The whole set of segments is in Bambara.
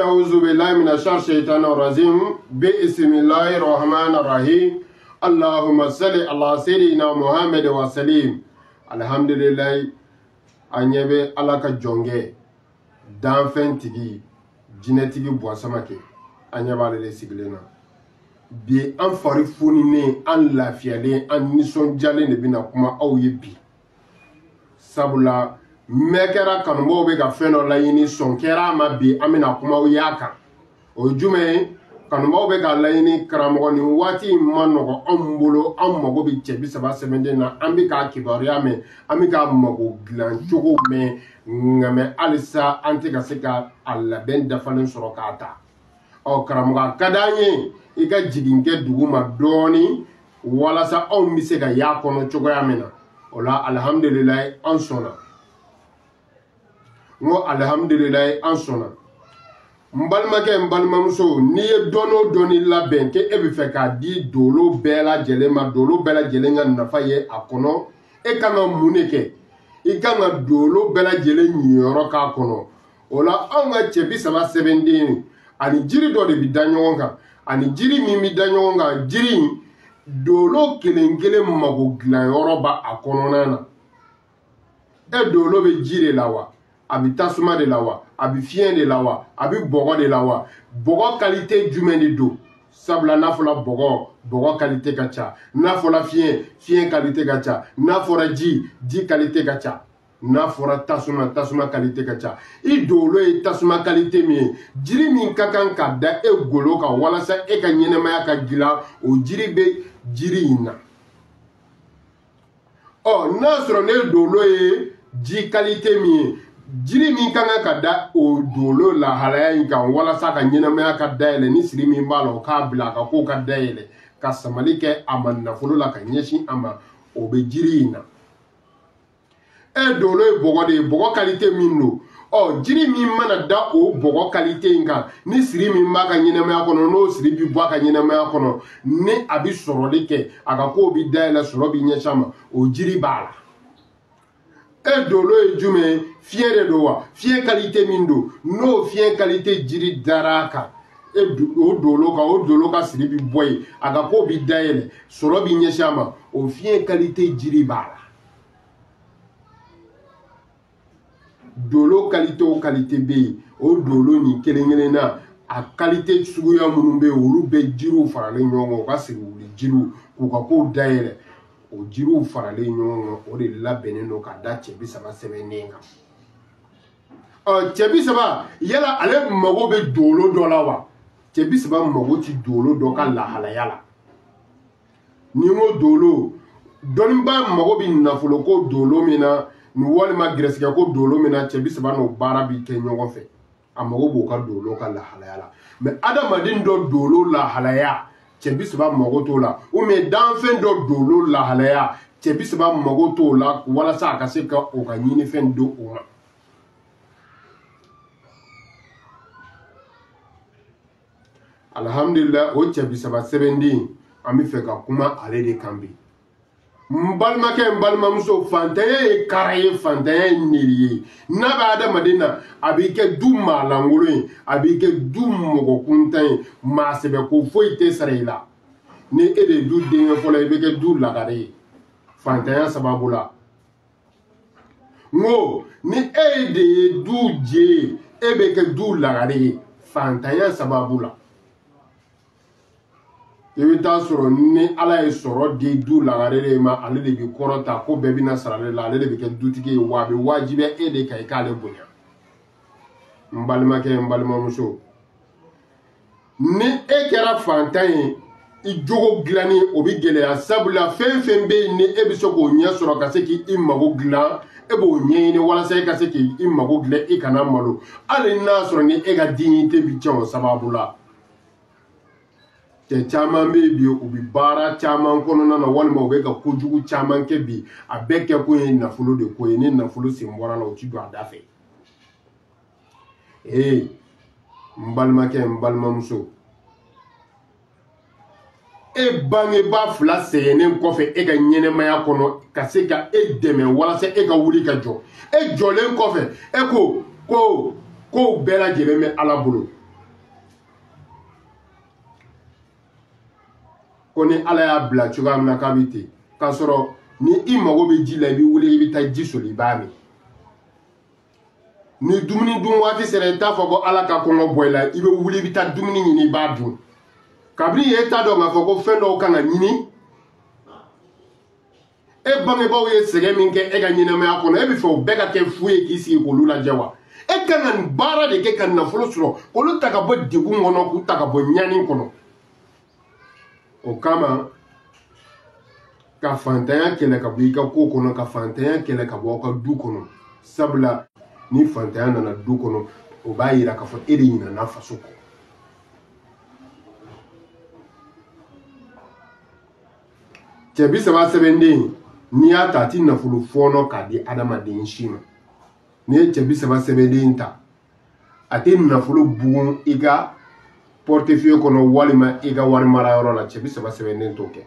A'udhu billahi minash shaitanir rajim. Bismillahir rahmanir rahim. Allahumma salli ala sayyidina Muhammad wa sallim. Alhamdulillah, an ɲɛ bɛ Ala ka jɔnkɛ danfɛntigi jinɛtigi Buwa Samakɛ, an ɲɛ b'ale de sigilen na bi. An fari foninen, an lafiyalen, an nisɔndiyalen de bɛna kuma aw ye bi, sabula mɛn kɛra kanubaw bɛ ka fɛn dɔ laɲini, sɔn kɛra a ma bi, an bɛna kuma aw y'a kan. O ye jumɛn ye? Kanubaw bɛ ka laɲini, karamɔgɔ, nin waati in ma nɔgɔ anw bolo, anw mago bɛ cɛ 30 sɛbɛnden na, an bɛ k'a kibaruya mɛn, an bɛ k'a mago dilan cogo mɛn, nka mɛ halisa an tɛ ka se ka a labɛn dafalen sɔrɔ k'a ta. Ɔ karamɔgɔ, a ka d'an ye i ka jigin kɛ dugu ma dɔɔni walasa anw bɛ se ka y'a kɔnɔ cogoya min na. O la alihamudulilayi, an sɔnna. N ko alihamudulilayi, an sɔnna. N balimakɛ, n balimamuso, n'i ye dɔɔni o dɔɔni labɛn k'e bɛ fɛ k'a di dolo bɛɛ lajɛlen ma, dolo bɛɛ lajɛlen ka nafa ye a kɔnɔ, e kan ka mun de kɛ? I kan ka dolo bɛɛ lajɛlen ɲiyɔrɔ k'a kɔnɔ. O la anw ka cɛ 30 sɛbɛnden ani jiri dɔ de bɛ da ɲɔgɔn kan, ani jiri min bɛ da ɲɔgɔn kan, jiri in dolo kelen kelen mago dilanyɔrɔ b'a kɔnɔna na. E dolo bɛ ji de la wa? A bɛ tasuma de la wa? A bɛ fiɲɛ de la wa? A bɛ bɔgɔ de la wa? Bɔgɔ kalite jumɛn de don? Sabula n'a fɔra bɔgɔ, bɔgɔ kalite ka ca. N'a fɔra fiɲɛ, fiɲɛ kalite ka ca. N'a fɔra ji, ji kalite ka ca. N'a fɔra tasuma, tasuma kalite ka ca. I dolo ye tasuma kalite min ye, jiri min ka kan ka da e golo kan walasa e ka ɲɛnɛmaya ka dilan, o jiri bɛ jiri in na. Ɔ n'a sɔrɔ ne dolo ye ji kalite min ye, jiri min ka kan ka da o dolo lahalaya in kan walasa ka ɲɛnɛmaya ka dayɛlɛ, ni siri min b'a la o k'a bila a ka kow ka dayɛlɛ, ka samali kɛ a ma nafolo la ka ɲɛsin a ma, o bɛ jiri in na. E dolo ye bɔgɔ de ye, bɔgɔ kalite min don, ɔ jiri min mana da o bɔgɔ kalite in kan, ni siri min b'a ka ɲɛnɛmaya kɔnɔ, n'o siri bɛ bɔ a ka ɲɛnɛmaya kɔnɔ, ni a bɛ sɔrɔli kɛ, a ka kow bɛ dayɛlɛ, sɔrɔ bɛ ɲɛsin a ma, o jiri b'a la. E dolo ye jumɛn ye? Fiɲɛ de don wa? Fiɲɛ kalite min don, n'o fiɲɛ kalite jiri dara a kan, e o dolo kan, o dolo ka siri bɛ bɔ yen, a ka kow bɛ dayɛlɛ, sɔrɔ bɛ ɲɛsin a ma, o fiɲɛ kalite jiri b'a la. Dolo kalite o kalite bɛ yen, o dolo nin kelen kelen na, a kalite suguya minnu bɛ yen, olu bɛɛ jiriw faralen ɲɔgɔn kan, u ka siri wuli jiriw k'u ka kow dayɛlɛ, o jiriw faralen ɲɔgɔn kan, o de labɛnnen don ka da cɛ 30 sɛbɛnden kan. Ɔ cɛ 30, yala ale mago bɛ dolo dɔ la wa? Cɛ 30 mago ti dolo dɔ ka lahalaya la. Ni n ko dolo, dɔnnibaa mago bɛ nafolo ko dolo min na, ni walima gɛrɛsɛgɛ ko dolo min na, cɛ 30 n'o baara bi kɛ ɲɔgɔn fɛ, a mago b'o ka dolo ka lahalaya la. Mɛ adamaden dɔ dolo lahalaya, cɛ 30 mago t'o la, ou bien danfɛn dɔ dolo lahalaya, cɛ 30 mago t'o la, walasa a ka se ka o ka ɲinifɛn don o ma. Alhamdulillah, o cɛ 30 sɛbɛnden, an bɛ fɛ ka kuma ale de kan bi. N balimakɛ, n balimamuso, fantanya ye kara ye, fantanya ye niri ye. N'a bɛ adamaden na, a b'i kɛ du maalankolon ye, a b'i kɛ du mɔgɔ kuntan ye, maa sɛbɛ ko foyi tɛ sara i la. Ni e de ye du denkɛ fɔlɔ ye, i bɛ kɛ du lagare ye fantanya sababu la. N ko ni e de ye du je ye, e bɛ kɛ du lagare ye fantanya sababu la. I bɛ taa sɔrɔ ni Ala ye sɔrɔ di du lagare de ma, ale de bɛ kɔrɔta, ko bɛɛ bɛna sara ale la, ale de bɛ kɛ dutigi ye, wa a bɛ wajibiya e de kan i k'ale bonya. N balimakɛ, n balimamuso, ni e kɛra fantan ye, i jogo dilanni o bɛ gɛlɛya, sabula fɛn fɛn bɛ yen ni e bɛ se k'o ɲɛ sɔrɔ ka se k'i mago dilan, e b'o ɲɛɲini walasa e ka se k'i mago dilan, i kana malo, hali n'a sɔrɔ ni e ka dignité bɛ tiɲɛ o sababu la. Cɛ caman bɛ yen bi, u bɛ baara caman kɔnɔna na, walima u bɛ ka kojugu caman kɛ bi, a bɛɛ kɛkun ye nafolo de ko ye. Ni nafolo sen bɔra la, o ti don a da fɛ. Ee n balimakɛ, n balimamuso, e bangebaa fila sɛgɛnnen kɔfɛ e ka ɲɛnɛmaya kɔnɔ ka se ka e dɛmɛ walasa e ka wuli ka jɔ, e jɔlen kɔfɛ e ko ko kow bɛɛ lajɛlen bɛ Ala bolo. Ko ni Ala y'a bila cogoya min na k'a bɛ ten, k'a sɔrɔ ni i mago bɛ ji la, i bɛ wuli i bɛ taa ji soli, i b'a min. Ni dumuni dun waati sera, i t'a fɔ ko Ala ka kɔngɔ bɔ i la, i bɛ wuli i bɛ taa dumuni ɲini, i b'a dun. Kabini e t'a dɔn k'a fɔ ko fɛn dɔw kan ka ɲini, e bangebaaw ye sɛgɛn min kɛ e ka ɲɛnamaya kɔnɔ, e bɛ fɛ o bɛɛ ka kɛ fu ye k'i sigi k'olu lajɛ wa? E kan ka nin baara de kɛ ka nafolo sɔrɔ, k'olu ta ka bɔ degun kɔnɔ, k'u ta ka bɔ ɲani kɔnɔ. O kama ka fantanya kɛlɛ ka bɔ i ka ko kɔnɔ, ka fantanya kɛlɛ ka bɔ aw ka du kɔnɔ. Sabula ni fantanya nana du kɔnɔ, o b'a yira k'a fɔ e de ɲinɛna faso kɔ. Cɛ 30 sɛbɛnden, n'i y'a ta, a ti nafolo fɔɔnɔ k'a di adamaden si ma. N'i ye cɛ 30 sɛbɛnden ta, a tɛ nafolo bugun i ka portefeuille kɔnɔ walima i ka wari marayɔrɔ la. Cɛ 30 sɛbɛnden t'o kɛ.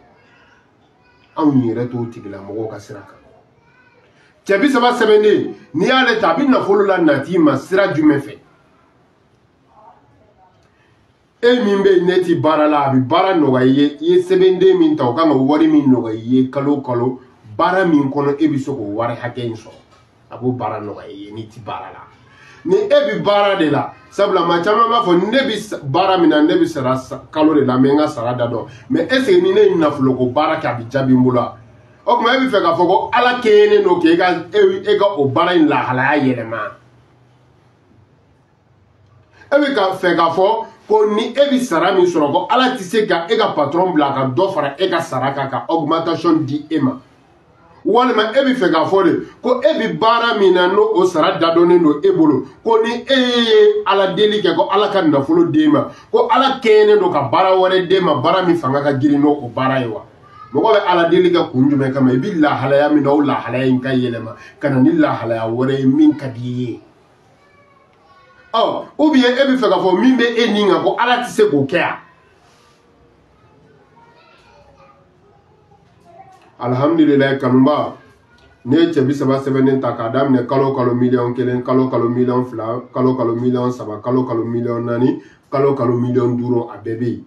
Anw yɛrɛ t'o tigilamɔgɔw ka sira kan. Cɛ 30 sɛbɛnden, n'i y'ale ta, a bɛ nafolo la nati ma sira jumɛn fɛ? E min bɛ yen ne ti baara la, a bɛ baara nɔgɔya i ye. I ye sɛbɛnden min ta, o kan ka wari min nɔgɔya i ye kalo o kalo, baara min kɔnɔ e bɛ se k'o wari hakɛ in sɔrɔ, a b'o baara nɔgɔya i ye n'i ti baara la. Ni e bɛ baara de la, sabula maa caman b'a fɔ ne bɛ baara min na, ne bɛ sara kalo de la, n bɛ n ka sara da dɔn, mais est ce que ni ne ye nafoloko baara kɛ, a bɛ jaabi n bolo wa? O tuma e bɛ fɛ k'a fɔ ko Ala kɛɲɛnen don k'e ka e ka o baara in lahalaya yɛlɛma? E bɛ ka fɛ k'a fɔ ko ni e bɛ sara min sɔrɔ, ko Ala tɛ se ka e ka patron bila ka dɔ fara e ka sara kan, ka augmentation di e ma? Walima e bɛ fɛ k'a fɔ de ko e bɛ baara min na, n'o o sara dadɔnnen don e bolo, ko ni e ye Ala deli kɛ ko Ala ka nafolo d'e ma, ko Ala kɛɲɛnen don ka baara wɛrɛ d'e ma, baara min fanga ka girin n'o o baara ye wa? Mɔgɔ bɛ Ala deli kɛ kun jumɛn kama? I bɛ lahalaya min na, o lahalaya in ka yɛlɛma ka na ni lahalaya wɛrɛ ye min ka di i ye. Ɔ, ou bien e bɛ fɛ k'a fɔ min bɛ e nin kan, ko Ala tɛ se k'o kɛ yan? Alhamdulilayi, kanuba, ne ye cɛ 30 sɛbɛnnen ta k'a daminɛ kalo kalo 1,000,000, kalo kalo 2,000,000, kalo kalo 3,000,000, kalo kalo 4,000,000, kalo kalo 5,000,000, a bɛɛ bɛ yen.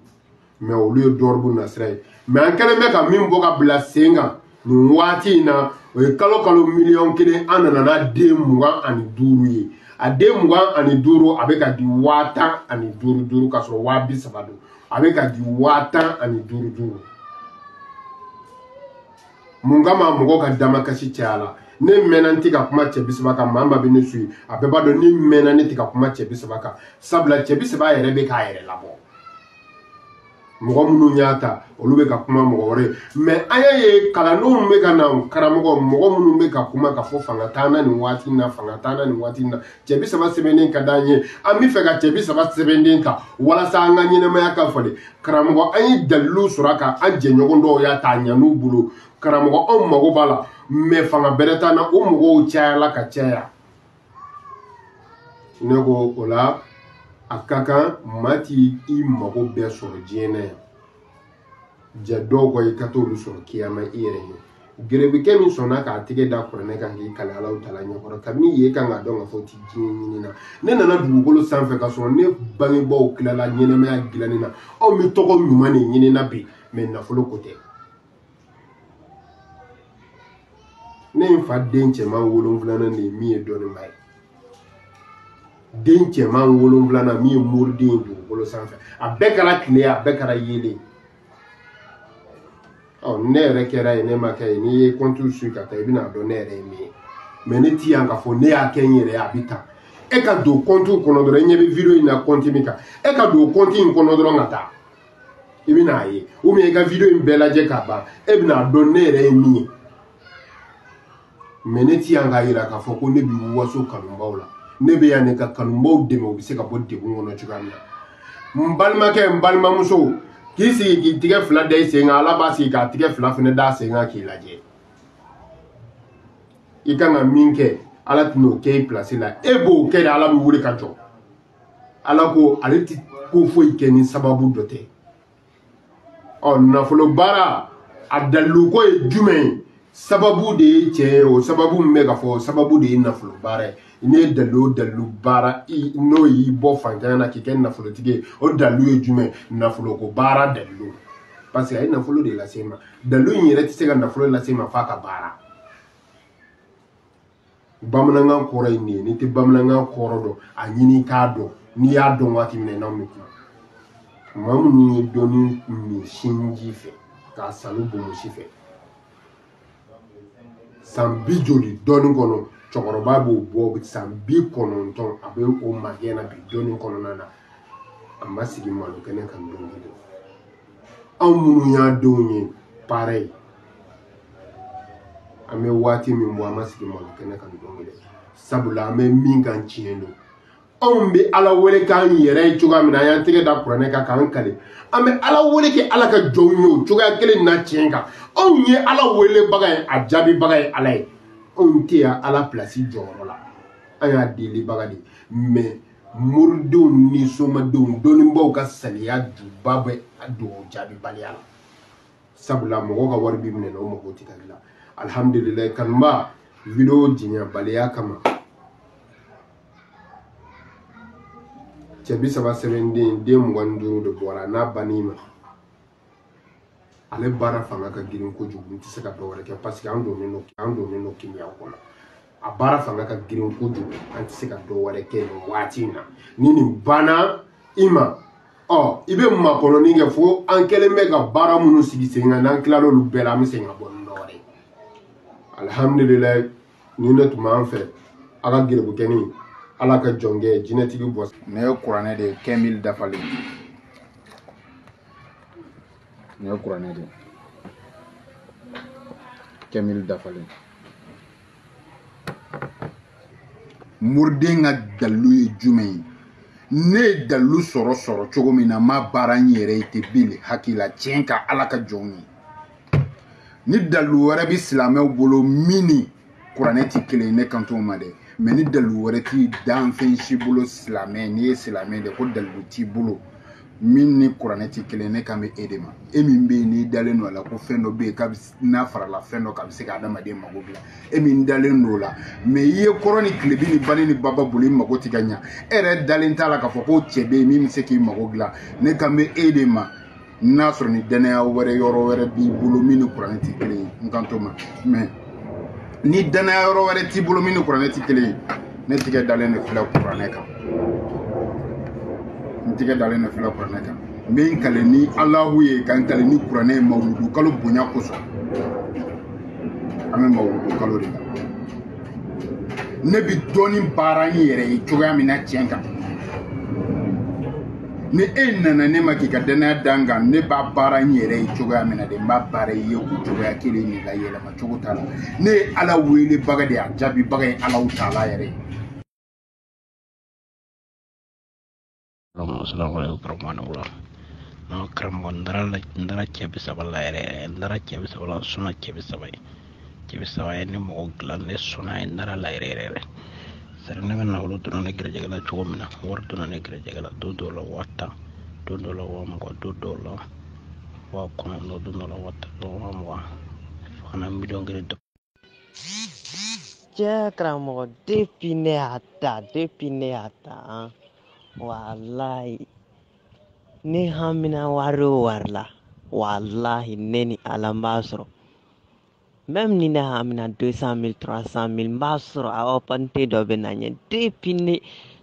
Mais olu ye dɔrɔbu nasira ye. Mais an kɛlen bɛ ka min bɔ ka bila sen kan nin waati in na, o ye kalo kalo 1,000,000, an nana n'a den 25 ye. A den 25, a bɛ ka di 15,000 duuru, k'a sɔrɔ 30,000 don, a bɛ ka di 15,000 duuru. Mun kama mɔgɔw ka damakasi caya la? Ne mɛnna n tɛ ka kuma cɛ 30 kan, maa maa bɛ ne su ye, a bɛɛ b'a dɔn ne mɛnna ne tɛ ka kuma cɛ 30 kan, sabula cɛ 30 yɛrɛ bɛ k'a yɛrɛ labɔ. Mɔgɔ minnu y'a ta, olu bɛ ka kuma mɔgɔ wɛrɛ ye. Mais an y'a ye kalandenw bɛ ka na, karamɔgɔ, mɔgɔ minnu bɛ ka kuma ka fɔ fanga t'an na nin waati in na, fanga t'an na nin waati in na, cɛ 30 sɛbɛnden ka d'an ye, an bɛ fɛ ka cɛ 30 sɛbɛnden ta walasa an ka ɲɛnamaya ka falen. Karamɔgɔ, an ye dalilu sɔrɔ a kan, an jɛɲɔgɔn dɔw y'a ta a ɲan'u bolo. Karamɔgɔ, anw mago b'a la, mais fanga bɛrɛ t'an na, o mɔgɔw cayala ka caya. Ne ko o la, a ka kan maa t'i i mago bɛɛ sɔrɔ diɲɛ na yan. Jɛ dɔw kɔ, i ka t'olu sɔrɔ kiyama i yɛrɛ ye. Gerebukɛ min sɔnna k'a tɛgɛ da kuranɛ kan k'i kali Alahu taala ɲɛkɔrɔ, kabini yen kan k'a dɔn k'a fɔ ti diɲɛ ɲini na. Ne nana dugukolo sanfɛ k'a sɔrɔ ne bangebaaw tilala ɲɛnamaya dilanni na. Anw bɛ tɔgɔ ɲuman de ɲini na bi, mais nafolo ko tɛ. Ne ye n fa den cɛman 7nan de ye min ye dɔnniba ye. Den cɛman 7nan min ye moriden ye dugukolo sanfɛ, a bɛɛ kɛra tile ye, a bɛɛ kɛra yeelen. Ɔ, ne yɛrɛ kɛra ye, ne ma kɛ ye. N'i ye kɔntu su ka taa, i bɛna dɔn ne yɛrɛ ye min ye. Mais ne ti yan k'a fɔ ne y'a kɛ n yɛrɛ ye, a bɛ tan. E ka don kɔntu kɔnɔ dɔrɔn, i ɲɛ bɛ video in na kɔnti min kan, e ka don kɔnti in kɔnɔ dɔrɔn ka taa, i bɛna a ye. Ou bien i ka video in bɛɛ lajɛ k'a ban, e bɛna dɔn ne yɛrɛ ye min ye. Mais ne ti yan k'a yira k'a fɔ ko ne bɛ waso kanubaw la. Ne bɛ yan de ka kanubaw dɛmɛ, u bɛ se ka bɔ degun kɔnɔ cogoya min na. N balimakɛ, n balimamuso, k'i sigi k'i tigɛ 2 da i sen kan, Ala b'a sigi k'a tigɛ 2 fana da sen kan k'i lajɛ. I kan ka min kɛ, Ala tɛn'o kɛ i place la. E b'o kɛ de, Ala bɛ wuli ka jɔ. Ala ko ale ti ko foyi kɛ ni sababu dɔ tɛ. Ɔ, nafolo baara, a daliluko ye jumɛn ye? Sababu de ye tiɲɛ ye, o sababu min bɛ ka fɔ, o sababu de ye nafolo baara ye. N'i ye dalilu o dalilu baara, n'o y'i bɔ fantanya na k'i kɛ nafolotigi ye, o dalilu ye jumɛn ye? Nafoloko baara dalilu. Parce que a ye nafolo de lase ma. Dalu in yɛrɛ tɛ se ka nafolo lase ma f'a ka baara. Bamanankan kɔrɔ ye nin ye, n'i tɛ bamanankan kɔrɔ dɔn, a ɲini k'a dɔn. N'i y'a dɔn waati min na, i n'anw bɛ kuma. Maa minnu ye dɔnni min sinji fɛ k'a sanu bonbosi fɛ, san 50 dɔɔnin kɔnɔ, cɛkɔrɔba b'o bɔ san 90 a bɛ o magɛn na bi dɔɔnin kɔnɔna na, a ma sigi malo kɛnɛ kan don kelen. Anw minnu y'a denw ye pareil, an bɛ waati min bɔ, an ma sigi malo kɛnɛ kan don kelen, sabula an bɛ min kan tiɲɛ don. Anw bɛ Ala wele k'an yɛrɛ ye cogoya min na, an y'an tɛgɛ da kuranɛ kan k'an kale. An bɛ Ala wele kɛ Ala ka jɔnw ye o cogoya kelen na tiɲɛ kan. Anw ye Ala welebaga ye, a jaabibaga ye Ala ye. Anw tɛ yan Ala pilasi jɔyɔrɔ la, an y'a delibaga de ye. Mais moridenw ni somadenw dɔnnibaw ka saliya juba bɛ don jaabibaliya la, sabula mɔgɔw ka wari b'i minɛ na, o mago tɛ ka dilan. Alihamudulilayi, kanuba video jiɲɛbaliya kama, cɛ 30 sɛbɛnden den 25 de bɔra n'a bann'i ma. Ale baara fanga ka girin kojugu, n tɛ se ka dɔ wɛrɛ kɛ parce que an donnen don kimiya kɔnɔ. A baara fanga ka girin kojugu, an tɛ se ka dɔ wɛrɛ kɛ nin waati in na. Ni nin banna i ma, ɔ i bɛ makɔnɔni kɛ fo an kɛlen bɛ ka baara minnu sigi sen kan, n'an tilal'olu olu bɛɛ la, an bɛ segin ka bɔ ni dɔ wɛrɛ ye. Alihamudulilayi, ni ne tun b'an fɛ, a ka gerebukɛni Ala ka jɔnkɛ jinɛtigi bɔ. Ne ye kuranɛ de ye 15 000 dafalen. Ne ye kuranɛ de ye 15 000 dafalen. Moriden ka dalilu ye jumɛn ye? Ne ye dalilu sɔrɔ cogo min na, n m'a baara n yɛrɛ ye ten bili hakili la tiɲɛ kan Ala ka jɔnw ye. Ni dalilu wɛrɛ bɛ silamɛw bolo min ni kuranɛ tɛ kelen ye, ne kan t'o ma dɛ. Mais ni dalilu wɛrɛ t'i danfɛn si bolo silamɛ, n'i ye silamɛ de ko dalilu t'i bolo min ni kuranɛ tɛ kelen, ne kan bɛ e de ma. E min bɛ yen n'i dalen don a la ko fɛn dɔ bɛ yen k'a bɛ n'a farala fɛn dɔ kan a bɛ se ka adamaden mago dilan, e min dalen don o la, mais i ye kɔrɔ ni tilebin ni bani ni baba bolo i mago tɛ ka ɲa, e yɛrɛ dalen t'a la k'a fɔ ko cɛ bɛ yen min bɛ se k'i mago dilan, ne kan bɛ e de ma. N'a sɔrɔ ni danaya wɛrɛ yɔrɔ wɛrɛ b'i bolo min ni kuranɛ tɛ kelen ye, n kan t'o ma. Mais ni danaya yɔrɔ wɛrɛ t'i bolo min ni kuranɛ tɛ kelen ye, ne tigɛ dalen de filɛ kuranɛ kan. N tigɛ dalen de filɛ kuranɛ kan. N bɛ n kale ni Alahu ye ka n kale ni kuranɛ ye mawuludu kalo bonya kosɔn. An bɛ mawuludu kalo de la. Ne bɛ dɔɔnin baara n yɛrɛ ye cogoya min na tiɲɛ kan. Ni e nana ne ma k'i ka danaya da n kan, ne b'a baara n yɛrɛ ye cogoya min na de, n b'a baara i ye o cogoya kelen de la, yɛlɛma cogo t'a la. Ne ye Ala welebaga de ye, a jaabibaga ye Alahu taala yɛrɛ ye. Assalamu alaikum warahmatullahi. Na karamɔgɔ, n dara cɛ 30 la yɛrɛ yɛrɛ, n dara cɛ 30 la, n sɔnna cɛ 30 ye. Cɛ 30 ye ne mɔgɔ dilan, ne sɔnna ye, n dara la yɛrɛ yɛrɛ yɛrɛ. Sari ne bɛ nafolo donna ne gɛrɛjɛgɛ la cogo min na, wari donna ne gɛrɛjɛgɛ la, don dɔw la 10 000, don dɔw la 20 000, don dɔw la 90 000, don dɔw la 10 000, 20 000, fo ka na 1 000 000 dɔn. Cɛ karamɔgɔ, depuis ne y'a ta, depuis ne y'a ta, walahi ne hamina wari o wari la, walahi ne ni Ala n b'a sɔrɔ. Même ni ne hamina 200 000, 300 000, n b'a sɔrɔ a opportunité dɔ bɛ na ɲɛ.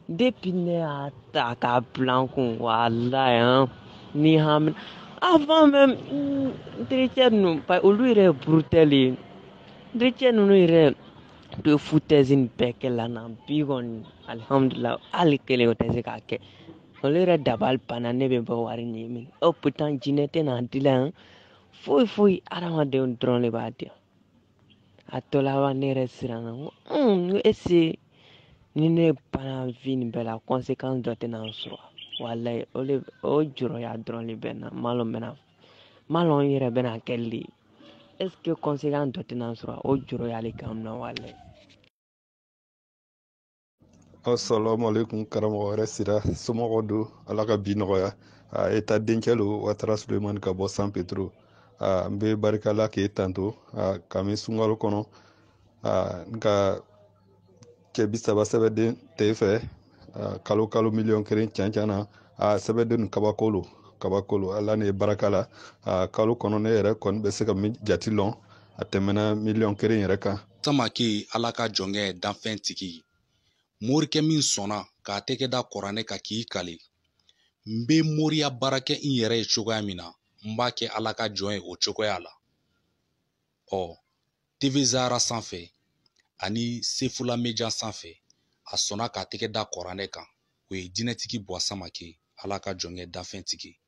Depuis ne y'a ta k'a bila n kun, walahi ni hamina avant même n tericɛ ninnu, olu yɛrɛ ye brutal ye. N tericɛ ninnu yɛrɛ de foutaise nin bɛɛ kɛla n na bi kɔni, alihamudulila, hali kelen o tɛ se k'a kɛ. Olu yɛrɛ dabali banna, ne bɛ bɔ wari ɲini min. Oh pourtant jinɛ tɛ n'a di la yan, foyi foyi, adamadenw dɔrɔn de b'a di yan. A tɔ laban ne yɛrɛ siranna, n ko est ce que ni ne banna vie nin bɛɛ la, conséquence dɔ tɛna n sɔrɔ? Walayi o jɔrɔya dɔrɔn de bɛ n na. N m'a lɔn n bɛna, n m'a lɔn n yɛrɛ bɛna kɛ de. Est ce que conséquence dɔ tɛna n sɔrɔ? O jɔrɔya de kan na walayi. Assalamu alaikum karamɔgɔ wɛrɛ sira, somɔgɔw don, Ala ka bi nɔgɔya. E ta dencɛ lo Watara Sulemani ka bɔ San Pedro. N bɛ barika la k'e tanto kami sunkalo kɔnɔ. N ka cɛ 30 sɛbɛnden tɛ fɛ, kalo kalo 1 000 000 can can na. Sɛbɛnden nin kabako lo. Kabako lo, Ala ne baraka la. A kalo kɔnɔ ne yɛrɛ kɔni bɛ se ka min jati lɔn, a tɛmɛna miliyɔn 1 yɛrɛ kan. Samake, Ala ka jɔnkɛ, danfɛn tigi, morikɛ min sɔnna k'a tɛgɛ da kuranɛ kan k'i kale, n bɛ moriya baara kɛ n yɛrɛ ye cogoya min na, n b'a kɛ Ala ka jɔn ye o cogoya la. Ɔ TV Zahara sanfɛ ani Sefula Media sanfɛ, a sɔnna k'a tɛgɛ da kuranɛ kan. O ye diinɛtigi Buwa Samake, Ala ka jɔnkɛ, danfɛn tigi.